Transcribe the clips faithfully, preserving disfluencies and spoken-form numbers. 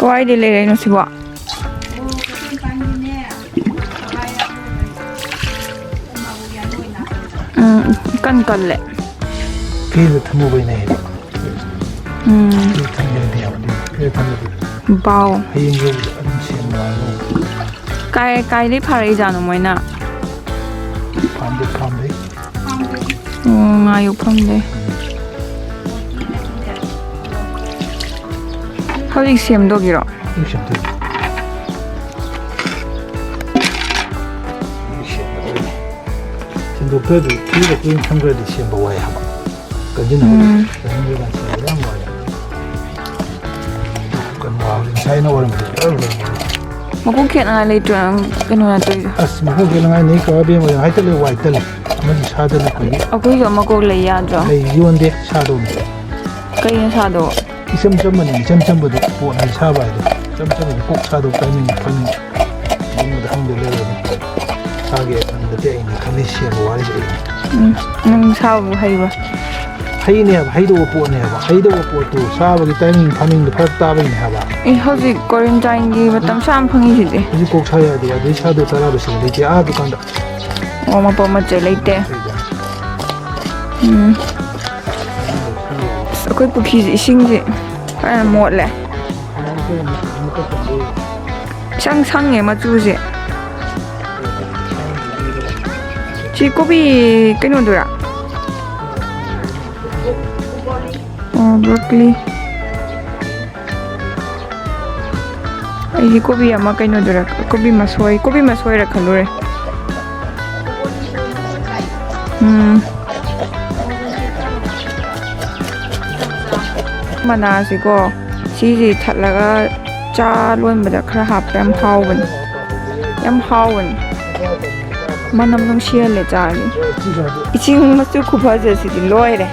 ꯀꯋꯥꯏꯗꯩ ꯂꯩꯔꯛꯏꯅꯣ ꯁꯤꯕꯣ? ꯎꯝ, ꯏꯀꯟ ꯀꯜꯂꯦ꯫ ꯐ꯭ꯔꯤꯖꯇ ꯊꯝꯃꯨꯕꯩꯅꯦ ꯍꯥꯏꯕ꯫ ꯎꯝ꯫ ꯐ꯭ꯔꯤꯖ ꯊꯝꯖꯤꯟꯗꯦ ꯍꯥꯏꯕ꯫ ꯐ꯭ꯔꯤꯖ ꯊꯝꯃꯗꯤ ꯕꯥꯎ꯫ ꯍꯌꯦꯡ ꯌꯧꯕꯗ ꯑꯗꯨꯝ ꯁꯦꯝꯕ ꯍꯥꯏꯕ꯫ ꯀꯥꯏ, ꯀꯥꯏꯗꯩ ꯐꯥꯔꯛꯏꯖꯥꯠꯅꯣ ꯃꯣꯏꯅ? ꯐꯥꯝꯗꯩ, ꯐꯥꯝꯗꯩ꯫ ꯑꯣ, ꯉꯥ ꯌꯣꯛꯐꯝꯗꯩ꯫ ꯍꯧꯖꯤꯛ ꯁꯦꯝꯗꯣꯛꯏꯔꯣ? ꯍꯧꯖꯤꯛ ꯁꯦꯝꯗꯣꯛꯏ꯫ ꯍꯧꯖꯤꯛ ꯁꯦꯝꯗꯣꯛꯏ꯫ ꯁꯦꯝꯗꯣꯛꯇ꯭ꯔꯗꯤ ꯐ꯭ꯔꯤꯖꯇ ꯀꯨꯏꯅ ꯊꯝꯈ꯭ꯔꯗꯤ ꯁꯦꯝꯕ ꯋꯥꯏ ꯍꯥꯏꯕ꯫ ꯀꯟꯖꯤꯟ ꯎꯝ꯫ ꯀꯟꯖꯤꯟ ꯌꯥꯝ ꯋꯥꯏ꯫ ꯀꯩꯅꯣ ꯉꯁꯥꯏꯅ ꯑꯣꯏꯔꯝꯕꯗꯤ ꯐꯖꯅ ꯂꯩꯔꯝꯒꯅꯤ꯫ ꯃꯀꯣꯛ ꯈꯦꯠꯅꯉꯥꯏ ꯂꯩꯇ꯭ꯔꯣ ꯅꯪ ꯀꯩꯅꯣ ꯅꯠꯇ꯭ꯔꯤꯗꯣ? ꯑꯁ, ꯃꯀꯣꯛ ꯈꯦꯠꯅꯉꯥꯏ ꯅꯦ ꯀꯥ ꯕꯦꯝꯃ, ꯍꯥꯏꯇ ꯂꯩ, ꯋꯥꯏꯇ ꯂꯩ꯫ ꯑꯃꯗꯤ ꯁꯥꯗꯅ ꯑꯩꯈꯣꯏꯒꯤ ꯑꯩꯈꯣꯏꯁꯨ ꯃꯀꯣꯛ ꯂꯩ ꯌꯥꯗ꯭ꯔꯣ? ꯂꯩ ꯌꯣꯟꯗꯦ, ꯁꯥꯗꯧꯅꯦ꯫ ꯀꯩꯅ ꯁꯥꯗꯧꯕ? ꯏꯆꯝ ꯆꯝꯕꯅꯦ, ꯏꯆꯝ ꯆꯝꯕꯗꯣ ꯄꯣꯠꯅꯦ ꯁꯥꯕ ꯍꯥꯏꯗꯣ꯫ ꯏꯆꯝ ꯆꯝꯕꯗꯣ ꯀꯣꯛ ꯁꯥꯗꯧ ꯇꯥꯏꯃꯤꯡ ꯈꯪꯉꯤ꯫ ꯑꯗꯨꯝꯕꯗ ꯍꯪꯗ ꯂꯩꯔꯦ ꯑꯗꯨꯝ꯫ ꯁꯥꯒꯦ ꯈꯟꯕꯗꯤ ꯑꯩꯅ ꯈꯜꯂꯤ ꯁꯦꯝꯕ ꯋꯥꯔꯤꯁꯦ ꯑꯩꯅ꯫ ꯎꯝ, ꯅꯪ ꯁꯥꯕꯕꯨ ꯍꯩꯕ? ꯍꯩꯅꯦ ꯍꯥꯏꯕ, ꯍꯩꯗꯧꯕ ꯄꯣꯠꯅꯦ ꯍꯥꯏꯕ꯫ ꯍꯩꯗꯧꯕ ꯄꯣꯠꯇꯨ ꯁꯥꯕꯒꯤ ꯇꯥꯏꯃꯤꯡ ꯐꯥꯅꯤꯡꯗꯣ ꯐꯔꯛ ꯇꯥꯕꯒꯤꯅꯦ ꯍꯥꯏꯕ꯫ ꯑꯦ, ꯍꯧꯖꯤꯛ ꯀ꯭ꯋꯥꯔꯦꯟꯇꯥꯏꯟꯒꯤ ꯃꯇꯝ ꯁꯥꯡ ꯐꯪꯉꯤꯁꯤꯗꯤ꯫ ꯍꯧꯖꯤꯛ ꯀꯣꯛ ꯁꯥ ꯌꯥꯗꯦ, ꯑꯗꯨꯏ ꯁꯥꯗꯣ ꯇꯔꯥꯗꯁꯨ ꯂꯩꯇꯦ ꯑꯥ ꯗꯨꯀꯥꯟꯗ꯫ ꯑꯣ, ꯃꯄꯣꯠ ꯃꯆꯩ ꯂꯩꯇꯦ꯫ ꯎꯝ꯫ ꯑꯁ, ꯑꯩꯈꯣꯏ ꯄꯨꯈ꯭ꯔꯤꯁꯦ ꯏꯁꯤꯡꯁꯦ ꯐꯖꯅ ꯃꯣꯠꯂꯦ꯫ ꯏꯁꯪ ꯁꯪꯉꯦ ꯃꯆꯨꯁꯦ꯫ ꯁꯤ ꯀꯣꯕꯤ ꯀꯩꯅꯣꯗꯨꯔꯥ? ꯑꯣ, ꯕ꯭ꯔꯣꯀꯂꯤ꯫ ꯑꯩꯗꯤ ꯀꯣꯕꯤ ꯑꯃ ꯀꯩꯅꯣꯗꯨꯔ, ꯀꯣꯕꯤ ꯃꯁꯣꯏ, ꯀꯣꯕꯤ ꯃꯁꯣꯏꯔ ꯈꯜꯂꯨꯔꯦ꯫ ꯎꯝ꯫ ꯃꯅꯥꯁꯤꯀꯣ, ꯁꯤꯁꯤ ꯊꯠꯂꯒ ꯆꯥ ꯂꯣꯟꯕꯗ ꯈꯔ ꯍꯥꯞꯄ ꯌꯥꯝ ꯍꯥꯎꯕꯅꯤ꯫ ꯌꯥꯝ ꯍꯥꯎꯕꯅꯤ꯫ ꯃꯅꯝ ꯅꯨꯡꯁꯤꯍꯜꯂꯦ ꯆꯥꯁꯦ꯫ ꯏꯁꯤꯡ ꯃꯆꯨ ꯈꯨꯐꯖꯁꯤꯗꯤ ꯂꯣꯏꯔꯦ꯫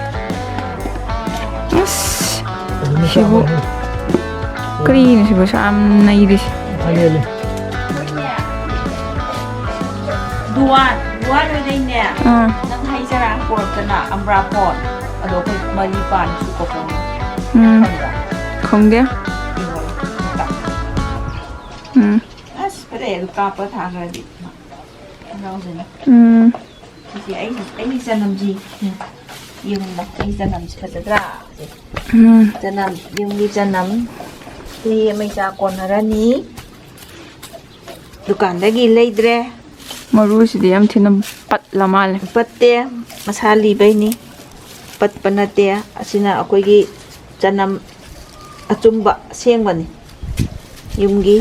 ꯑꯁ, ꯁꯤꯕꯨ ꯀꯔꯤꯅꯣ ꯁꯤꯕꯨ ꯁꯨꯛ ꯌꯥꯝ ꯅꯩꯔꯤꯁꯤ? ꯗꯨꯋꯥꯟ, ꯗꯨꯋꯥꯟ ꯍꯣꯏꯗꯩꯅꯦ꯫ ꯑꯥ꯫ ꯅꯪ ꯍꯩ ꯆꯔꯥ ꯄꯣꯔꯛꯇꯅ ꯑꯝꯕ꯭ꯔꯥ ꯄꯣꯠ꯫ ꯑꯗꯣ ꯑꯩꯈꯣꯏ ꯃꯔꯤ ꯄꯥꯟ ꯁꯨꯀꯣ ꯄꯣꯡꯉꯦ꯫ ꯎꯝ꯫ ꯈꯪꯕ꯭ꯔꯥ? ꯈꯪꯗꯦ꯫ ꯏꯔꯣꯜꯂꯣ꯫ ꯎꯝ꯫ ꯑꯁ ꯐꯖꯩ, ꯑꯗꯨ ꯀꯥꯞꯄ ꯊꯥꯈ꯭ꯔꯗꯤ ꯍꯔꯥꯎꯖꯅꯤ꯫ ꯎꯝ꯫ ꯁꯤꯁꯦ ꯑꯩ, ꯑꯩꯒꯤ ꯆꯅꯝꯁꯤ ꯌꯦꯡꯉꯨꯕ, ꯑꯩꯒꯤ ꯆꯅꯝꯁꯤ ꯐꯖꯗ꯭ꯔꯥ? ꯁꯦ꯫ ꯎꯝ꯫ ꯆꯅꯝ, ꯌꯨꯝꯒꯤ ꯆꯅꯝ꯫ ꯁꯤ ꯑꯃ ꯏꯆꯥ ꯀꯣꯟꯅꯔꯅꯤ꯫ ꯗꯨꯀꯥꯟꯗꯒꯤ ꯂꯩꯗ꯭ꯔꯦ꯫ ꯃꯔꯨꯁꯤꯗꯤ ꯌꯥꯝ ꯊꯤꯅ ꯄꯠꯂ ꯃꯥꯜꯂꯦ꯫ ꯄꯠꯇꯦ, ꯃꯁꯥ ꯂꯤꯕꯩꯅꯤ꯫ ꯄꯠꯄ ꯅꯠꯇꯦ꯫ ꯑꯁꯤꯅ ꯑꯩꯈꯣꯏꯒꯤ ꯆꯅꯝ ꯑꯆꯨꯝꯕ ꯑꯁꯦꯡꯕꯅꯤ꯫ ꯌꯨꯝꯒꯤ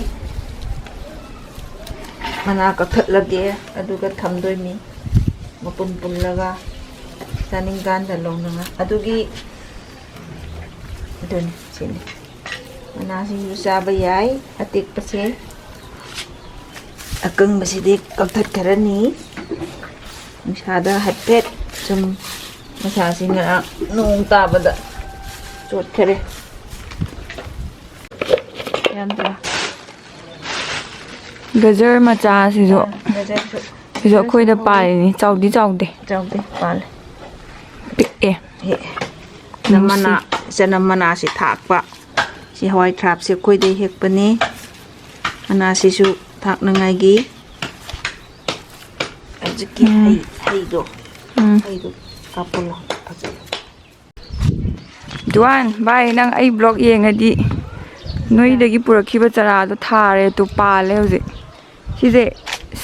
ꯃꯅꯥ ꯀꯛꯊꯠꯂꯒꯦ, ꯑꯗꯨꯒ ꯊꯝꯗꯣꯏꯅꯤ꯫ ꯃꯄꯨꯟ ꯄꯨꯜꯂꯒ ꯆꯥꯅꯤꯡꯀꯥꯟꯗ ꯂꯧꯅꯉꯥꯏ꯫ ꯑꯗꯨꯒꯤ, ꯑꯗꯨꯅꯤ, ꯁꯤꯅꯤ꯫ ꯃꯅꯥꯁꯤꯡꯁꯨ ꯆꯥꯕ ꯌꯥꯏ, ꯑꯇꯦꯛꯄꯁꯦ꯫ ꯑꯀꯪꯕꯁꯤꯗꯤ ꯀꯛꯊꯠꯈ꯭ꯔꯅꯤ꯫ ꯅꯨꯡꯁꯥꯗ ꯍꯥꯏꯐꯦꯠ ꯁꯨꯝ, ꯃꯁꯥꯁꯤ ꯉꯔꯥꯡ ꯅꯣꯡ ꯇꯥꯕꯗ ꯆꯣꯠꯈꯔꯦ꯫ ꯌꯥꯝꯗ꯭ꯔꯥ? ꯒꯖꯔ ꯃꯆꯥꯁꯤꯁꯨ, ꯑꯥ, ꯒꯖꯔꯁꯨ꯫ ꯁꯤꯁꯨ ꯑꯩꯈꯣꯏꯗ ꯒꯖꯔꯁꯨ ꯄꯥꯜꯂꯤꯅꯤ, ꯆꯥꯎꯗꯤ ꯆꯥꯎꯗꯦ꯫ ꯆꯥꯎꯗꯦ, ꯄꯥꯜꯂꯦ꯫ ꯄꯤꯛꯑꯦ꯫ ꯍꯦꯛ꯫ ꯅꯨꯡꯁꯤ꯫ ꯃꯅꯥ, ꯆꯅꯝ ꯃꯅꯥꯁꯤ ꯊꯥꯛꯄ꯫ ꯁꯤ ꯍꯋꯥꯏ ꯊ꯭ꯔꯥꯞꯁꯦ ꯑꯩꯈꯣꯏꯗꯩ ꯍꯦꯛꯄꯅꯤ꯫ ꯃꯅꯥꯁꯤꯁꯨ ꯊꯥꯛꯅꯉꯥꯏꯒꯤ꯫ ꯍꯧꯖꯤꯛꯀꯤ ꯎꯝ꯫ ꯍꯩ, ꯍꯩꯗꯣ꯫ ꯎꯝ꯫ ꯍꯩꯗꯣ ꯀꯥꯞꯄꯨꯂꯣ꯫ ꯐꯖꯩ꯫ ꯖꯨꯋꯥꯟ, ꯚꯥꯏ, ꯅꯪ ꯑꯩ ꯕ꯭ꯂꯣꯛ ꯌꯦꯡꯉꯗꯤ ꯅꯣꯏꯗꯒꯤ ꯄꯨꯔꯛꯈꯤꯕ ꯆꯔꯥꯗꯣ ꯊꯥꯔꯦ, ꯇꯨ ꯄꯥꯜꯂꯦ ꯍꯧꯖꯤꯛ꯫ ꯁꯤꯁꯦ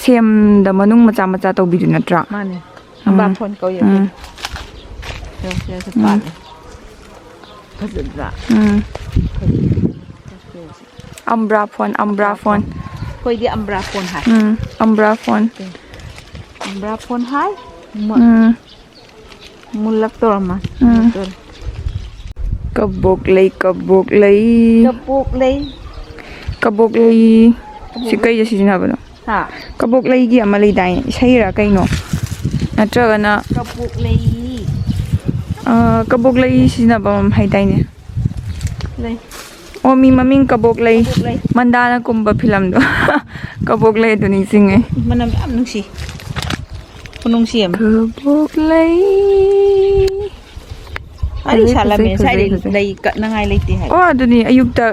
ꯁꯦꯝꯗ ꯃꯅꯨꯡ ꯃꯆꯥ ꯃꯆꯥ ꯇꯧꯕꯤꯗꯨ ꯅꯠꯇ꯭ꯔꯥ? ꯃꯥꯅꯦ꯫ ꯎꯝ꯫ ꯑꯝꯕꯥ ꯐꯣꯟ ꯀꯧꯏ ꯎꯝ꯫ ꯑꯩꯈꯣꯏꯗꯤ꯫ ꯁꯦ, ꯁꯦ, ꯁꯦ ꯎꯝ꯫ ꯄꯥꯜꯂꯦ꯫ ꯐꯖꯗ꯭ꯔꯥ? ꯎꯝ꯫ ꯐꯖꯩ꯫ ꯑꯝꯕ꯭ꯔꯥ ꯐꯣꯟ, ꯑꯝꯕ꯭ꯔꯥ ꯐꯣꯟ꯫ ꯑꯩꯈꯣꯏꯗꯤ ꯑꯝꯕ꯭ꯔꯥ ꯐꯣꯟ ꯍꯥꯏ꯫ ꯎꯝ, ꯑꯝꯕ꯭ꯔꯥ ꯐꯣꯟ꯫ ꯑꯝꯕ꯭ꯔꯥ ꯐꯣꯟ ꯍꯥꯏ꯫ ꯃ-, ꯎꯝ꯫ ꯃꯨꯜꯂꯛꯇꯧꯔꯝꯃ꯫ ꯎꯝ꯫ ꯃꯨꯜꯂꯛꯇꯧꯔꯦ꯫ ꯀꯕꯣꯛ ꯂꯩ, ꯀꯕꯣꯛ ꯂꯩ꯫ ꯀꯕꯣꯛ ꯂꯩ꯫ ꯀꯕꯣꯛ ꯂꯩ꯫ ꯁꯤ ꯀꯕꯣꯛ ꯂꯩ꯫ ꯀꯩꯗ ꯁꯤꯖꯤꯟꯅꯕꯅꯣ? ꯍꯥ? ꯀꯕꯣꯛ ꯂꯩꯒꯤ ꯑꯃ ꯂꯩꯗꯥꯏꯅꯦ, ꯏꯁꯩꯔꯥ ꯀꯩꯅꯣ? ꯅꯠꯇ꯭ꯔꯒꯅ ꯀꯕꯣꯛ ꯂꯩ꯫ ꯑ, ꯀꯕꯣꯛ ꯂꯩ ꯁꯤꯖꯤꯟꯅꯐꯝ ꯑꯃ ꯍꯥꯏꯗꯥꯏꯅꯦ? ꯂꯩ꯫ ꯑꯣ, ꯃꯤ ꯃꯃꯤꯡ ꯀꯕꯣꯛ ꯂꯩ꯫ ꯀꯕꯣꯛ ꯂꯩ꯫ ꯃꯟꯗꯥꯅ ꯀꯨꯝꯕ ꯐꯤꯂꯝꯗꯣ꯫ ꯀꯕꯣꯛ ꯂꯩ ꯑꯗꯨ ꯅꯤꯡꯁꯤꯡꯉꯦ꯫ ꯃꯅꯝ ꯌꯥꯝ ꯅꯨꯡꯁꯤ꯫ ꯈꯨꯅꯨꯡꯁꯤ ꯑꯃ꯫ ꯀꯕꯣꯛ ꯂꯩ꯫ ꯑꯩ ꯐꯖꯩ, ꯁꯥꯠꯂꯝꯃꯦ꯫ ꯐꯖꯩ, ꯉꯁꯥꯏꯗꯩ ꯐꯖꯩ, ꯐꯖꯩ꯫ ꯂꯩ ꯀꯠꯅꯉꯥꯏ ꯂꯩꯇꯦ ꯍꯥꯏꯕ꯫ ꯑꯣ, ꯑꯗꯨꯅꯤ ꯑꯌꯨꯛꯇ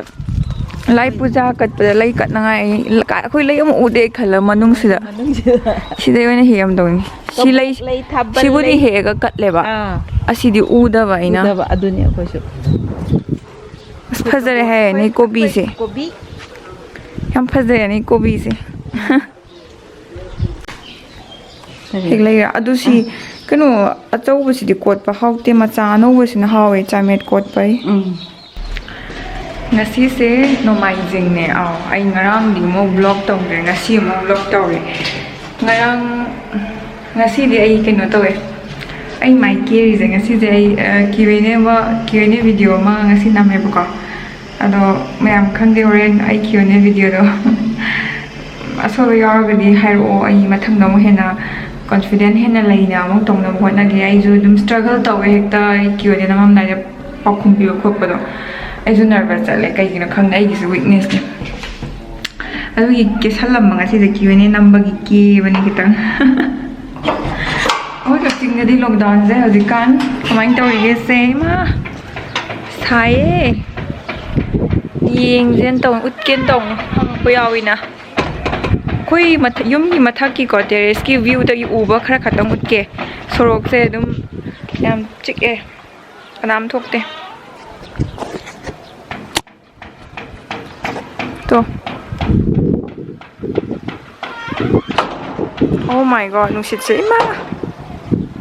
ꯂꯥꯏ ꯄꯨꯖꯥ ꯀꯠꯄꯗ ꯂꯩ ꯀꯠꯅꯉꯥꯏ꯫ ꯑꯩꯈꯣꯏ ꯂꯩ ꯑꯃ ꯎꯗꯦ ꯈꯜꯂ ꯃꯅꯨꯡꯁꯤꯗ꯫ ꯃꯅꯨꯡꯁꯤꯗ꯫ ꯁꯤꯗꯩ ꯑꯣꯏꯅ ꯍꯦꯛꯑꯝꯗꯧꯅꯤ꯫ ꯁꯤ ꯂꯩ, ꯀꯕꯣꯛ ꯂꯩ, ꯊꯥꯕꯜ ꯁꯤꯕꯨꯗꯤ ꯂꯩ꯫ ꯍꯦꯛꯑꯒ ꯀꯠꯂꯦꯕ꯫ ꯑꯥ꯫ ꯑꯁꯤꯗꯤ ꯎꯗꯕ ꯑꯩꯅ꯫ ꯎꯗꯕ, ꯑꯗꯨꯅꯤ ꯑꯩꯈꯣꯏꯁꯨ꯫ ꯑꯁ, ꯐꯖꯔꯦ ꯍꯥꯏꯌꯦ ꯅꯣꯏ ꯀꯣꯕꯤꯁꯦ꯫ ꯀꯣꯕꯤ꯫ ꯌꯥꯝ ꯐꯖꯩ ꯅꯣꯏ ꯀꯣꯕꯤꯁꯦ꯫ ꯀꯔꯤ? ꯍꯦꯛ ꯂꯩꯔ꯫ ꯑꯗꯨ ꯁꯤ, ꯑꯥ꯫ ꯀꯩꯅꯣ, ꯑꯆꯧꯕꯁꯤꯗꯤ ꯀꯣꯠꯄ ꯍꯥꯎꯇꯦ, ꯃꯆꯥ ꯑꯅꯧꯕꯁꯤꯅ ꯍꯥꯎꯋꯦ, ꯆꯥꯃꯦꯠ ꯀꯣꯠꯄꯩ꯫ ꯎꯝ꯫ ꯉꯁꯤꯁꯦ ꯅꯣꯡꯃꯥꯏꯖꯤꯡꯅꯦ꯫ ꯑꯥꯎ, ꯑꯩ ꯉꯔꯥꯡꯗꯤ ꯑꯃꯨꯛ vlog ꯇꯧꯗ꯭ꯔꯦ, ꯉꯁꯤ ꯑꯃꯨꯛ vlog ꯇꯧꯔꯦ꯫ ꯉꯔꯥꯡ, ꯉꯁꯤꯗꯤ ꯑꯩ ꯀꯩꯅꯣ ꯇꯧꯋꯦ, ꯑꯩ ꯃꯥꯏ ꯀꯦꯔꯤꯁꯦ ꯉꯁꯤꯁꯦ ꯑꯩ, ꯑ, Q and A ꯑꯃ, Q and A video ꯑꯃ ꯉꯁꯤ ꯅꯝꯃꯦꯕꯀꯣ꯫ ꯑꯗꯣ ꯃꯌꯥꯝ ꯈꯪꯗꯦ, ꯍꯣꯔꯦꯟ ꯑꯩ Q and A videoꯗꯣ ꯑꯁꯣꯏꯕ ꯌꯥꯎꯔꯒꯗꯤ ꯍꯥꯏꯔꯛꯑꯣ, ꯑꯩ ꯃꯊꯪꯗ ꯑꯃꯨꯛ ꯍꯦꯟꯅ confident ꯍꯦꯟꯅ ꯂꯩꯅ ꯑꯃꯨꯛ ꯇꯧꯅꯕ ꯍꯣꯠꯅꯒꯦ꯫ ꯑꯩꯁꯨ ꯑꯗꯨꯝ struggle ꯇꯧꯋꯦ ꯍꯦꯛꯇ, ꯑꯩ Q and A ꯅꯝꯃꯝꯗꯥꯏꯗ ꯄꯥꯎꯈꯨꯝ ꯄꯤꯕ ꯈꯣꯠꯄꯗꯣ꯫ ꯑꯩꯁꯨ nervous ꯆꯠꯂꯦ, ꯀꯩꯒꯤꯅꯣ ꯈꯪꯗꯦ, ꯑꯩꯒꯤꯁꯨ weaknessꯅꯦ꯫ ꯑꯗꯨꯒꯤ ꯀꯦꯁꯜꯂꯝꯕ ꯉꯁꯤꯁꯦ, Q and A ꯅꯝꯕꯒꯤ ꯀꯦꯕꯅꯤ ꯈꯤꯇꯪ꯫ ꯑꯩꯈꯣꯏ ꯀꯛꯆꯤꯡꯗꯗꯤ lockdownꯁꯦ ꯍꯧꯖꯤꯛꯀꯥꯟ ꯀꯃꯥꯏꯅ ꯇꯧꯔꯤꯒꯦꯁꯦ? ꯏꯃꯥ! ꯁꯥꯏꯌꯦ꯫ ꯌꯦꯡꯁꯦꯅ ꯇꯧꯅꯤ, ꯎꯠꯀꯦꯅ ꯇꯧꯅꯤ꯫ ꯍꯪꯉꯛꯄ ꯌꯥꯎꯋꯤꯅ꯫ ꯑꯩꯈꯣꯏ ꯃꯊ-, ꯌꯨꯝꯒꯤ ꯃꯊꯛꯀꯤꯀꯣ, terraceꯀꯤ viewꯗꯒꯤ ꯎꯕ ꯈꯔ ꯈꯛꯇꯪ ꯎꯠꯀꯦ꯫ ꯁꯣꯔꯣꯛꯁꯦ ꯑꯗꯨꯝ ꯌꯥꯝ ꯆꯤꯛꯑꯦ, ꯀꯅꯥꯝ ꯊꯣꯛꯇꯦ꯫ ꯇꯣ꯫ Oh my God, ꯅꯨꯡꯁꯤꯠꯁꯦ, ꯏꯃꯥ!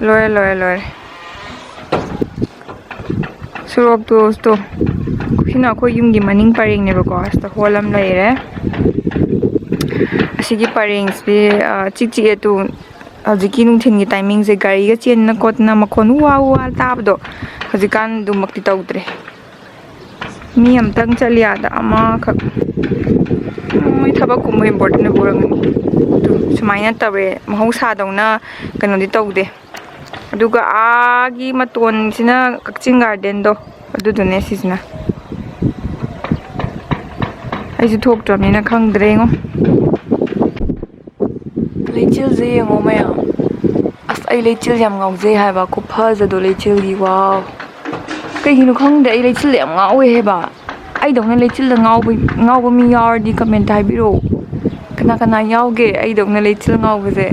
ꯂꯣꯏꯔꯦ, ꯂꯣꯏꯔꯦ, ꯂꯣꯏꯔꯦ꯫ ꯁꯣꯔꯣꯛꯇꯣ, ꯇꯣ꯫ ꯁꯤꯅ ꯑꯩꯈꯣꯏ ꯌꯨꯝꯒꯤ ꯃꯅꯤꯡ ꯄꯔꯦꯡꯅꯦꯕꯀꯣ꯫ ꯑꯁꯤꯗ hall ꯑꯃ ꯂꯩꯔꯦ꯫ ꯑꯁꯤꯒꯤ ꯄꯔꯦꯡꯁꯤꯗꯤ, ꯑ, ꯆꯤꯛ ꯆꯤꯛꯑꯦ ꯇꯨ꯫ ꯍꯧꯖꯤꯛꯀꯤ ꯅꯨꯡꯊꯤꯜꯒꯤ timingꯁꯦ ꯒꯥꯔꯤꯒ ꯆꯦꯟꯗꯅ ꯈꯣꯠꯇꯅ ꯃꯈꯣꯟ ꯎ ꯋꯥ ꯎ ꯋꯥ ꯇꯥꯕꯗꯣ ꯍꯧꯖꯤꯛꯀꯥꯟ ꯑꯗꯨꯃꯛꯇꯤ ꯇꯧꯗ꯭ꯔꯦ꯫ ꯃꯤ ꯑꯃꯇꯪ ꯆꯠꯂꯤ ꯑꯥꯗ, ꯑꯃꯈꯛ꯫ ꯃꯣꯏ ꯊꯕꯛꯀꯨꯝꯕ important ꯑꯣꯏꯕ ꯑꯣꯏꯔꯝꯒꯅꯤ꯫ ꯑꯗꯨ ꯁꯨꯃꯥꯏꯅ ꯇꯧꯔꯦ, ꯃꯍꯧꯁꯥꯗꯧꯅ ꯀꯩꯅꯣꯗꯤ ꯇꯧꯗꯦ꯫ ꯑꯗꯨꯒ ꯑꯥꯒꯤ ꯃꯇꯣꯟꯁꯤꯅ ꯀꯛꯆꯤꯡ gardenꯗꯣ, ꯑꯗꯨꯗꯨꯅꯦ ꯁꯤꯁꯤꯅ꯫ ꯑꯩꯁꯨ ꯊꯣꯛꯇ꯭ꯔꯕꯅꯤꯅ ꯈꯪꯗ꯭ꯔꯦꯉꯣ꯫ ꯂꯩꯆꯤꯜꯁꯦ ꯌꯦꯡꯉꯣ ꯃꯌꯥꯝ꯫ ꯑꯁ, ꯑꯩ ꯂꯩꯆꯤꯜ ꯌꯥꯝ ꯉꯥꯎꯖꯩ ꯍꯥꯏꯕ, ꯈꯨꯐꯖꯗꯣ ꯂꯩꯆꯤꯜꯒꯤ, wow꯫ ꯀꯩꯒꯤꯅꯣ ꯈꯪꯗꯦ, ꯑꯩ ꯂꯩꯆꯤꯜꯗ ꯌꯥꯝ ꯉꯥꯎꯋꯦ ꯍꯥꯏꯕ꯫ ꯑꯩꯗꯧꯅ ꯂꯩꯆꯤꯜꯗ ꯉꯥꯎꯕ ꯉꯥꯎꯕ ꯃꯤ ꯌꯥꯎꯔꯗꯤ comment ꯍꯥꯏꯕꯤꯔꯛꯑꯣ꯫ ꯀꯅꯥ ꯀꯅꯥ ꯌꯥꯎꯒꯦ ꯑꯩꯗꯧꯅ ꯂꯩꯆꯤꯜ ꯉꯥꯎꯕꯁꯦ?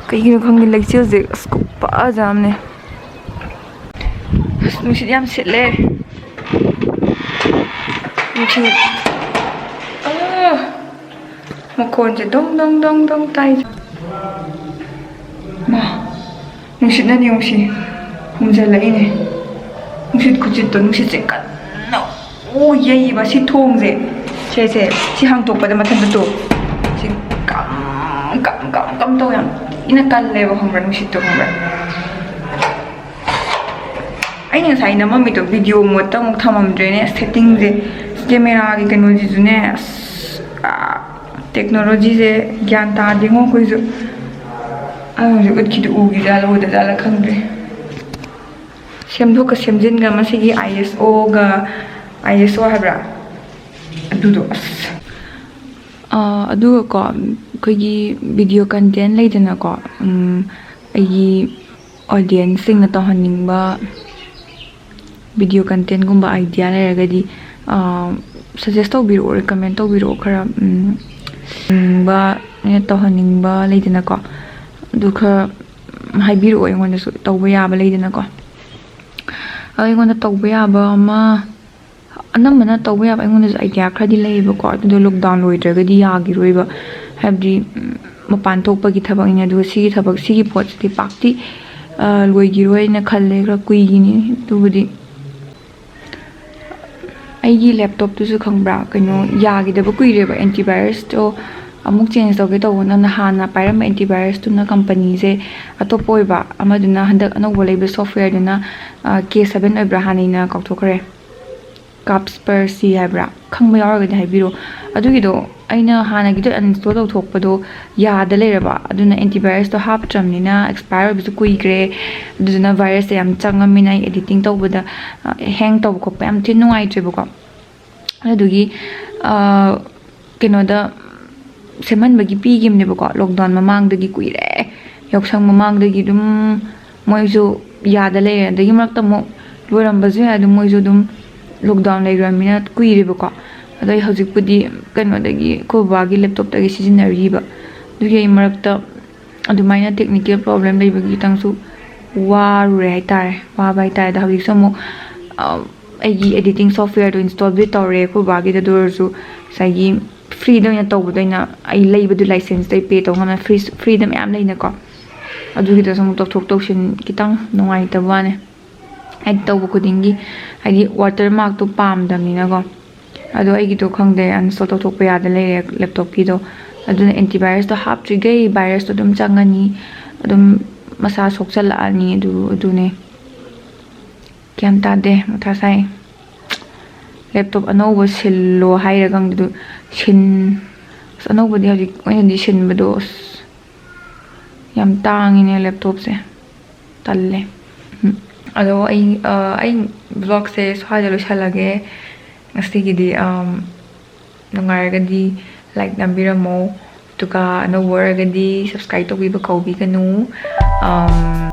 ꯀꯩꯒꯤꯅꯣ ꯈꯪꯗꯦ, ꯂꯩꯆꯤꯜꯁꯦ ꯑꯁ ꯈꯨꯐꯖ ꯑꯃꯅꯦ꯫ ꯑꯁ ꯅꯨꯡꯁꯤꯠ ꯌꯥꯝ ꯁꯤꯠꯂꯦ꯫ ꯅꯨꯡꯁꯤꯠ, ꯑꯥ, ꯃꯈꯣꯟꯁꯦ ꯗꯣꯡ ꯗꯣꯡ ꯗꯣꯡ ꯗꯣꯡ ꯇꯥꯏ꯫ ꯃꯥ, ꯅꯨꯡꯁꯤꯠꯅꯅꯦ ꯌꯦꯡꯉꯨꯁꯤ, ꯍꯨꯝꯖꯜꯂꯛꯏꯅꯦ꯫ ꯅꯨꯡꯁꯤꯠ ꯈꯨꯁꯤꯠꯇꯣ, ꯅꯨꯡꯁꯤꯠꯁꯦ ꯀꯟꯅ ꯎ ꯌꯩꯕ ꯁꯤ ꯊꯣꯡꯁꯦ꯫ ꯁꯦ, ꯁꯦ, ꯁꯤ ꯍꯥꯡꯇꯣꯛꯄꯗ ꯃꯊꯟꯇ ꯇꯣ꯫ ꯁꯤ ꯀꯝ, ꯀꯝ, ꯀꯝ, ꯀꯝ ꯇꯧ ꯌꯥꯝ ꯊꯤꯅ ꯀꯜꯂꯦꯕ, ꯈꯪꯕ꯭ꯔꯥ? ꯅꯨꯡꯁꯤꯠꯇꯣ, ꯈꯪꯕ꯭ꯔꯥ? ꯑꯩꯅ ꯉꯁꯥꯏ ꯅꯝꯃꯝꯃꯤꯗꯣ video modeꯇ ꯑꯃꯨꯛ ꯊꯝꯃꯝꯗ꯭ꯔꯦꯅꯦ꯫ Settingꯁꯦ, cameraꯒꯤ ꯀꯩꯅꯣꯁꯤꯁꯨꯅꯦ, ꯑꯁ, ꯑꯥ, technologyꯁꯦ ꯒ꯭ꯌꯥꯟ ꯇꯥꯗꯦꯉꯣ ꯑꯩꯈꯣꯏꯁꯨ꯫ ꯑꯩ ꯍꯧꯖꯤꯛ ꯎꯠꯈꯤꯗꯨ ꯎꯈꯤꯖꯥꯠꯂ ꯎꯗꯖꯥꯠꯂ ꯈꯪꯗ꯭ꯔꯦ꯫ ꯁꯦꯝꯗꯣꯛꯀ ꯁꯦꯝꯖꯤꯟꯒ ꯃꯁꯤꯒꯤ ISOꯒ, ISO ꯍꯥꯏꯕ꯭ꯔꯥ? ꯑꯗꯨꯗꯣ ꯑꯁ꯫ ꯑꯥ, ꯑꯗꯨꯒꯀꯣ, ꯑꯩꯈꯣꯏꯒꯤ video content ꯂꯩꯗꯅꯀꯣ, ꯎꯝ, ꯑꯩꯒꯤ audienceꯁꯤꯡꯅ ꯇꯧꯍꯟꯅꯤꯡꯕ video contentꯒꯨꯝꯕ idea ꯂꯩꯔꯒꯗꯤ, ꯑꯥ, suggest ꯇꯧꯕꯤꯔꯛꯑꯣ, recommend ꯇꯧꯕꯤꯔꯛꯑꯣ ꯈꯔ, ꯎꯝ, ꯅꯤꯡꯕ ꯑꯩꯅ ꯇꯧꯍꯟꯅꯤꯡꯕ ꯂꯩꯗꯅꯀꯣ, ꯑꯗꯨ ꯈꯔ ꯍꯥꯏꯕꯤꯔꯛꯑꯣ ꯑꯩꯉꯣꯟꯗꯁꯨ, ꯇꯧꯕ ꯌꯥꯕ ꯂꯩꯗꯅꯀꯣ꯫ ꯑꯗꯣ ꯑꯩꯉꯣꯟꯗ ꯇꯧꯕ ꯌꯥꯕ ꯑꯃ, ꯑꯅꯝꯕꯅ ꯇꯧꯕ ꯌꯥꯕ ꯑꯩꯉꯣꯟꯗꯁꯨ idea ꯈꯔꯗꯤ ꯂꯩꯌꯦꯕꯀꯣ, ꯑꯗꯨꯗꯣ lockdown ꯂꯣꯏꯗ꯭ꯔꯒꯗꯤ ꯌꯥꯈꯤꯔꯣꯏꯕ, ꯍꯥꯏꯕꯗꯤ, ꯎꯝ, ꯃꯄꯥꯟ ꯊꯣꯛꯄꯒꯤ ꯊꯕꯛꯅꯤꯅ꯫ ꯑꯗꯨꯒ ꯁꯤꯒꯤ ꯊꯕꯛ, ꯁꯤꯒꯤ ꯄꯣꯠꯁꯤꯗꯤ ꯄꯥꯛꯇꯤ, ꯑ, ꯂꯣꯏꯈꯤꯔꯣꯏꯅ ꯈꯜꯂꯦ, ꯈꯔ ꯀꯨꯏꯒꯤꯅꯤ꯫ ꯑꯗꯨꯕꯨꯗꯤ ꯑꯩꯒꯤ laptopꯇꯨꯁꯨ ꯈꯪꯕ꯭ꯔꯥ, ꯀꯩꯅꯣ, ꯌꯥꯈꯤꯗꯕ ꯀꯨꯏꯔꯦꯕ, antivirusꯇꯣ ꯑꯃꯨꯛ change ꯇꯧꯒꯦ ꯇꯧꯕꯅ꯫ ꯅꯍꯥꯟꯅ ꯄꯥꯏꯔꯝꯕ antivirusꯇꯨꯅ companyꯁꯦ ꯑꯇꯣꯞꯄ ꯑꯣꯏꯕ, ꯑꯃꯗꯨꯅ, ꯍꯟꯗꯛ ꯑꯅꯧꯕ ꯂꯩꯕ softwareꯗꯨꯅ, ꯑ, K seven ꯑꯣꯏꯕ꯭ꯔꯥ, ꯍꯥꯟꯅꯩꯅ ꯀꯥꯎꯊꯣꯛꯈ꯭ꯔꯦ꯫ Kaspersky ꯍꯥꯏꯕ꯭ꯔꯥ? ꯈꯪꯕ ꯌꯥꯎꯔꯒꯗꯤ ꯍꯥꯏꯕꯤꯔꯣ꯫ ꯑꯗꯨꯒꯤꯗꯣ ꯑꯩꯅ ꯍꯥꯟꯅꯒꯤꯗꯣ uninstall ꯇꯧꯊꯣꯛꯄꯗꯣ ꯌꯥꯗ ꯂꯩꯔꯕ, ꯑꯗꯨꯅ antivirusꯇꯣ ꯍꯥꯞꯇ꯭ꯔꯕꯅꯤꯅ expire ꯑꯣꯏꯕꯁꯨ ꯀꯨꯏꯈ꯭ꯔꯦ, ꯑꯗꯨꯗꯨꯅ virusꯁꯦ ꯌꯥꯝ ꯆꯪꯉꯝꯃꯤꯅ ꯑꯩ editing ꯇꯧꯕꯗ, ꯑ, hang ꯇꯧꯕ ꯈꯣꯠꯄ ꯌꯥꯝ ꯊꯤꯅ ꯅꯨꯡꯉꯥꯏꯇ꯭ꯔꯦꯕꯀꯣ꯫ ꯑꯗꯨꯗꯨꯒꯤ, ꯑ, ꯀꯩꯅꯣꯗ ꯁꯦꯝꯍꯟꯕꯒꯤ ꯄꯤꯈꯤꯕꯅꯦꯕꯀꯣ, lockdown ꯃꯃꯥꯡꯗꯒꯤ ꯀꯨꯏꯔꯦ, ꯌꯥꯎꯁꯪ ꯃꯃꯥꯡꯗꯒꯤ ꯑꯗꯨꯝ ꯃꯣꯏꯁꯨ ꯌꯥꯗ ꯂꯩꯔꯦ꯫ ꯑꯗꯒꯤ ꯃꯔꯛꯇ ꯑꯃꯨꯛ ꯂꯣꯏꯔꯝꯕꯁꯨ ꯌꯥꯏ, ꯑꯗꯨꯝ ꯃꯣꯏꯁꯨ ꯑꯗꯨꯝ ꯂꯣꯛꯗꯥꯎꯟ ꯂꯩꯈ꯭ꯔꯕꯅꯤꯅ ꯀꯨꯏꯔꯦꯕꯀꯣ꯫ ꯑꯗꯣ ꯑꯩ ꯍꯧꯖꯤꯛꯄꯨꯗꯤ ꯀꯩꯅꯣꯗꯒꯤ, ꯑꯩꯈꯣꯏ ꯕꯕꯥꯒꯤ ꯂꯦꯞꯇꯣꯞꯇꯒꯤ ꯁꯤꯖꯤꯟꯅꯔꯤꯕ꯫ ꯑꯗꯨꯒꯤ ꯑꯩ ꯃꯔꯛꯇ ꯑꯗꯨꯃꯥꯏꯅ ꯇꯦꯛꯅꯤꯀꯦꯜ ꯄ꯭ꯔꯣꯕ꯭ꯂꯦꯝ ꯂꯩꯕꯒꯤ ꯈꯤꯇꯪꯁꯨ ꯋꯥꯔꯨꯔꯦ ꯍꯥꯏꯇꯥꯔꯦ, ꯋꯥꯕ ꯍꯥꯏꯇꯥꯔꯦ꯫ ꯑꯗꯣ ꯍꯧꯖꯤꯛꯁꯨ ꯑꯃꯨꯛ ꯑ, ꯑꯩꯒꯤ ꯑꯦꯗꯤꯇꯤꯡ ꯁꯣꯐꯋꯦꯔꯗꯣ ꯏꯟꯁꯇꯣꯜꯕꯨꯗꯤ ꯇꯧꯔꯦ ꯑꯩꯈꯣꯏ ꯕꯕꯥꯒꯤꯗ, ꯑꯗꯨ ꯑꯣꯏꯔꯁꯨ ꯉꯁꯥꯏꯒꯤ ꯐ꯭ꯔꯤꯗ ꯑꯣꯏꯅ ꯇꯧꯕꯗꯣ ꯑꯩꯅ, ꯑꯩ ꯂꯩꯕꯗꯨ ꯂꯥꯏꯁꯦꯟꯁꯇꯩ ꯄꯦ ꯇꯧ ꯉꯝꯃꯦ, ꯐ꯭ꯔꯤ, ꯐ꯭ꯔꯤꯗ ꯃꯌꯥꯝ ꯂꯩꯅꯀꯣ꯫ ꯑꯗꯨꯒꯤꯗꯁꯨ ꯑꯃꯨꯛ ꯇꯧꯊꯣꯛ ꯇꯧꯁꯤꯟ ꯈꯤꯇꯪ ꯅꯨꯡꯉꯥꯏꯇꯕ ꯋꯥꯅꯦ꯫ ꯍꯥꯏꯗꯤ ꯇꯧꯕ ꯈꯨꯗꯤꯡꯒꯤ ꯍꯥꯏꯗꯤ ꯋꯥꯇꯔ ꯃꯥꯔꯛꯇꯣ ꯄꯥꯝꯗꯕꯅꯤꯅꯀꯣ꯫ ꯑꯗꯣ ꯑꯩꯒꯤꯗꯣ ꯈꯪꯗꯦ, ꯑꯟꯏꯟꯁꯇꯣꯜ ꯇꯧꯊꯣꯛꯄ ꯌꯥꯗ ꯂꯩꯔꯦ ꯂꯦꯞꯇꯣꯞꯀꯤꯗꯣ꯫ ꯑꯗꯨꯅ ꯑꯦꯟꯇꯤ ꯚꯥꯏꯔꯁꯇꯣ ꯍꯥꯞꯇ꯭ꯔꯤꯈꯩ ꯚꯥꯏꯔꯁꯇꯣ ꯑꯗꯨꯝ ꯆꯪꯉꯅꯤ, ꯑꯗꯨꯝ ꯃꯁꯥ ꯁꯣꯛꯆꯜꯂꯛꯑꯅꯤ꯫ ꯑꯗꯨ, ꯑꯗꯨꯅꯦ꯫ ꯒ꯭ꯌꯥꯟ ꯇꯥꯗꯦ, ꯃꯊꯥ ꯁꯥꯏ꯫ ꯂꯦꯞꯇꯣꯞ ꯑꯅꯧꯕ ꯁꯤꯜꯂꯣ ꯍꯥꯏꯔ ꯈꯪꯗꯦ꯫ ꯑꯗꯨ ꯁꯤꯟ-, ꯑꯁ, ꯑꯅꯧꯕꯗꯤ ꯍꯧꯖꯤꯛ ꯑꯣꯏꯅꯗꯤ ꯁꯤꯟꯕꯗꯣ ꯑꯁ ꯌꯥꯝ ꯇꯥꯡꯉꯤꯅꯦ ꯂꯦꯞꯇꯣꯞꯁꯦ꯫ ꯇꯜꯂꯦ꯫ ꯎꯝ꯫ ꯑꯗꯣ ꯑꯩ, ꯑ, ꯑꯩ ꯕ꯭ꯂꯣꯒꯁꯦ ꯁ꯭ꯋꯥꯏꯗ ꯂꯣꯏꯁꯤꯜꯂꯒꯦ꯫ ꯉꯁꯤꯒꯤꯗꯤ, ꯑꯝ, ꯅꯨꯡꯉꯥꯏꯔꯒꯗꯤ ꯂꯥꯏꯛ ꯅꯝꯕꯤꯔꯝꯃꯣ, ꯑꯗꯨꯒ ꯑꯅꯧꯕ ꯑꯣꯏꯔꯒꯗꯤ ꯁꯕꯁꯀ꯭ꯔꯥꯏꯕ ꯇꯧꯕꯤꯕ ꯀꯥꯎꯕꯤꯒꯅꯨ꯫ ꯑꯝ,